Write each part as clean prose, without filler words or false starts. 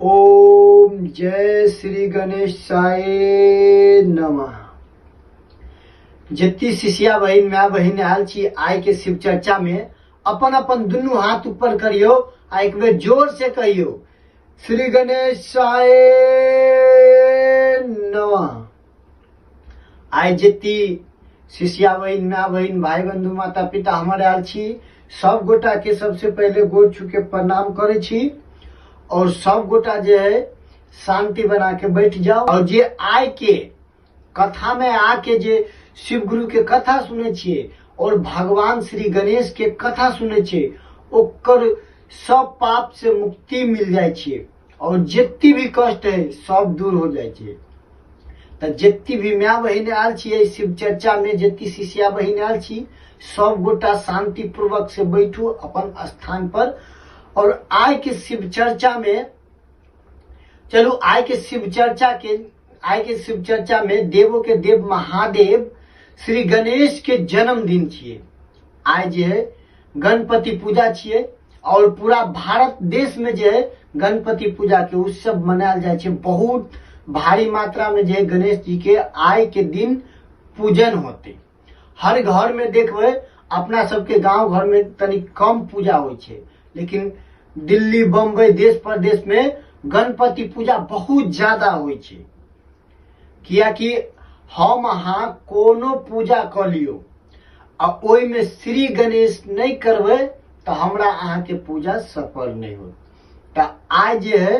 ओम जय श्री गणेश साय नमः। जते शिष्या बहिन माय बहिन आयल छी आइ के शिव चर्चा में, अपन अपन दुनू हाथ ऊपर करियो आ एक बेर जोर से कहियो श्री गणेश साय नमः। आइ जते शिष्या बहिन माय बहिन भाई बंधु माता पिता हमर आयल छी, सब गोटा के सबसे पहले गोर छू के प्रणाम करै छी और सब गोटा जे है शांति बना के बैठ जाओ। और जे आइ के कथा में आके जे शिव गुरु के कथा सुनै छियै और भगवान श्री गणेश के कथा सुनै छियै, ओकर सब पाप से मुक्ति मिल जाइ छियै और जते भी कष्ट है सब दूर हो जाइ छै। तऽ जते भी माय बहिन आयल छियै शिव चर्चा में, जते शिष्या बहिन आयल छी, सब गोटा शांति पूर्वक से बैठू अपन स्थान पर। और आइ के शिव चर्चा में चलू, आइ के शिव चर्चा के, आइ के शिव चर्चा में देवो के देव महादेव श्री गणेश के जन्मदिन छियै। आइ जे है गणपति पूजा छियै और पूरा भारत देश में जे है गणपति पूजा के उत्सव मनायल जाइ छै। बहुत भारी मात्रा में जे है गणेश जी के आइ के दिन पूजन होते। हर घर में देखबै, अपना सबके गांव घर में तनी कम पूजा होइ छै, लेकिन दिल्ली बम्बई देश प्रदेश में गणपति पूजा बहुत ज्यादा होइ छै। कियाकि हम अहाँ कोनो पूजा कऽ लियौ आ ओहिमे श्री गणेश नहि करबै तऽ हमरा अहाँके पूजा सफल नहि होत। तऽ आइ जे है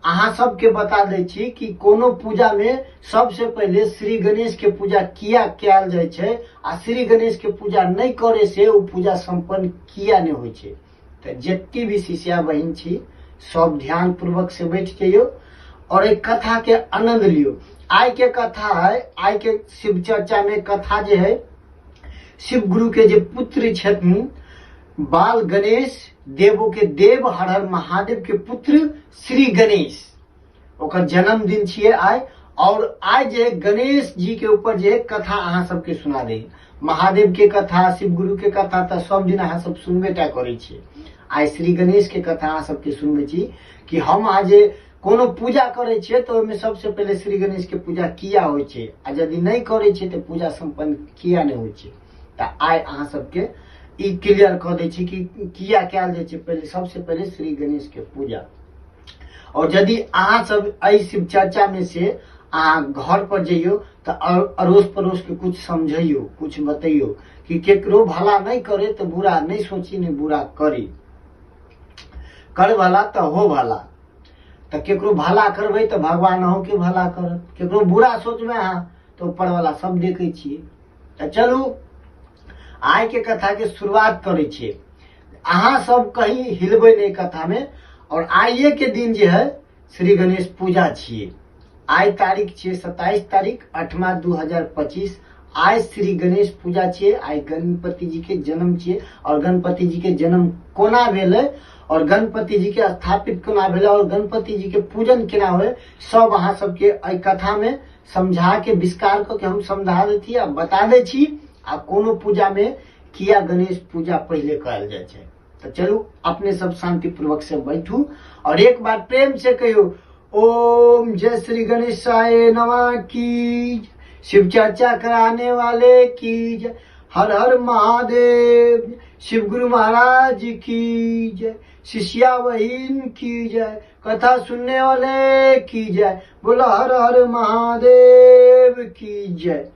अहाँ सबके बता दै छी कि कोनो पूजामे सबसे पहिले श्री गणेश के पूजा किया कयल जाइ छै आ श्री गणेश के पूजा नहि करे से ओ पूजा सम्पन्न किया नहि होइ छै। तऽ जते भी शिष्या बहिन छी सब ध्यान पूर्वक से बैठ जइयौ और एहि कथा के आनंद लियौ। आइ के कथा है, आइ के शिव चर्चा में कथा जे है शिव गुरु के जे पुत्र छथिन बाल गणेश, देवो के देव हर हर महादेव के पुत्र श्री गणेश, ओकर जन्मदिन छियै आइ। और आइ जे गणेश जी के ऊपर जे कथा अहाँ सबके सुना दे, महादेव के कथा शिव गुरु के कथा तऽ सब दिन अहाँ सब सुनबे टा करै छियै। आइ श्री गणेश के कथा अहाँ सबके सुनबै छी कि हम अहाँ जे कोनो पूजा करै छियै तऽ ओहिमे सबसे पहिले श्री गणेश के पूजा किया होइ छै आ यदि नहि करै छियै तऽ पूजा सम्पन्न किया नहि होइ छै। तऽ आइ अहाँ सबके ई क्लियर कऽ दै छी कि किया कयल जाइ छै पहिले सबसे पहिले श्री गणेश के पूजा। और यदि अहाँ सब एहि शिव चर्चा में से अहाँ घर पर जइयो तऽ अड़ोस पड़ोस के कुछ समझैयो, कुछ बतैयो कि केकरो भला नहीं करे तो बुरा नहीं सोची, नहीं बुरा करी, कर भला तऽ हो भला। तऽ केकरो भला करबै तऽ भगवान अहूँके भला करत, केकरो बुरा सोचबै अहाँ तऽ ऊपर वाला सब देखै छियै। तऽ चलू आइ के कथा के शुरुआत करै छियै। अहाँ सब कहीं हिलबै नहि कथा में। और आइए के दिन जे है श्री गणेश पूजा छियै। आइ तारीख छियै 27 तारीख 8 2025। आइ श्री गणेश पूजा छियै। आइ गणपति जी के जन्म छियै और गणपति जी के जन्म कोना भेलै और गणपति जी के स्थापित कोना भेलै और गणपति जी के पूजन केना होय, सब अहाँ सबके एहि कथा में समझा के विस्तार कऽ के हम समझा दै छी आ बता दै छी। आ कोनो पूजा में किया गणेश पूजा पहिले कयल जाइ छै। तऽ चलू अपने सब शांतिपूर्वक से बैठू और एक बार प्रेम से कहियो ओम जय श्री गणेशाय नमः की, शिव चर्चा कराने वाले की जय, हर हर महादेव, शिव गुरु महाराज की जय, शिष्या बहिन की जय, कथा सुनने वाले की जय, बोला हर हर महादेव की जय।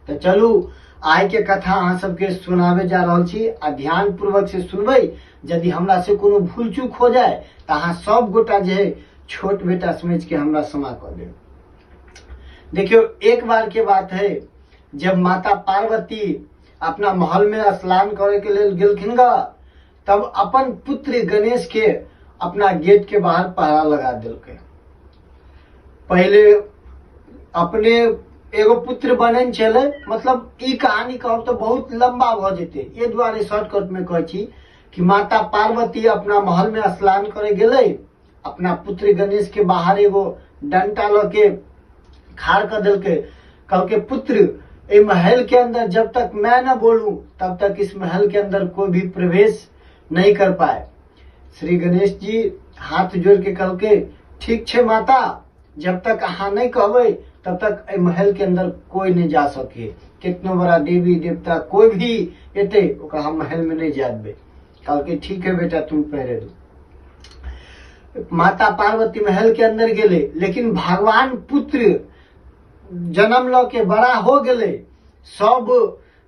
तऽ चलू आइ के कथा अहाँ सबके सुनाबे जा रहल छी आ ध्यान पूर्वक से सुनबै। यदि हमरा से कोनो भूल चूक हो जाए तऽ अहाँ सब गोटा जे है छोट बेटा समझ के हमरा क्षमा कऽ देब। देखियौ एक बार के बात है, जब माता पार्वती अपना महल में स्नान करे के लेल गेलखिन ग, तब अपन पुत्र गणेश के अपना गेट के बाहर पहरा लगा देलकै। पहले अपने एगो पुत्र बनन छलै, मतलब ई कहानी कहब तऽ बहुत लंबा भऽ जेतै, एहि दुआरे शॉर्टकट में कहै छी कि माता पार्वती अपना महल में स्नान करे गेलै, अपना पुत्र गणेश के बाहर एगो डंटा लऽ के खाड़ कऽ देलकै, कहलकै पुत्र एहि महल के अंदर जब तक मैं न बोलूं तब तक इस महल के अंदर कोई भी प्रवेश नहीं कर पाए। श्री गणेश जी हाथ जोड़ के कहलकै, ठीक छै माता, जब तक अहाँ नहीं कहबै तब तक एहि महल के अंदर कोई नहीं जा सके। कितनो बड़ा देवी देवता कोई भी एतै ओकरा हम महल में नहीं जा देबै। कहलकै, ठीक है बेटा, तुम पहरे दो। माता पार्वती महल के अंदर गेले, लेकिन भगवान पुत्र जन्म ल के बड़ा हो गेले, सब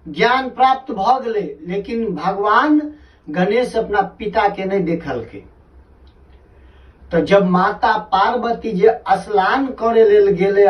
ज्ञान प्राप्त भ गेले, लेकिन भगवान गणेश अपना पिता के नहीं देखलकै। तो जब माता पार्वती जे स्नान करे लेल गेले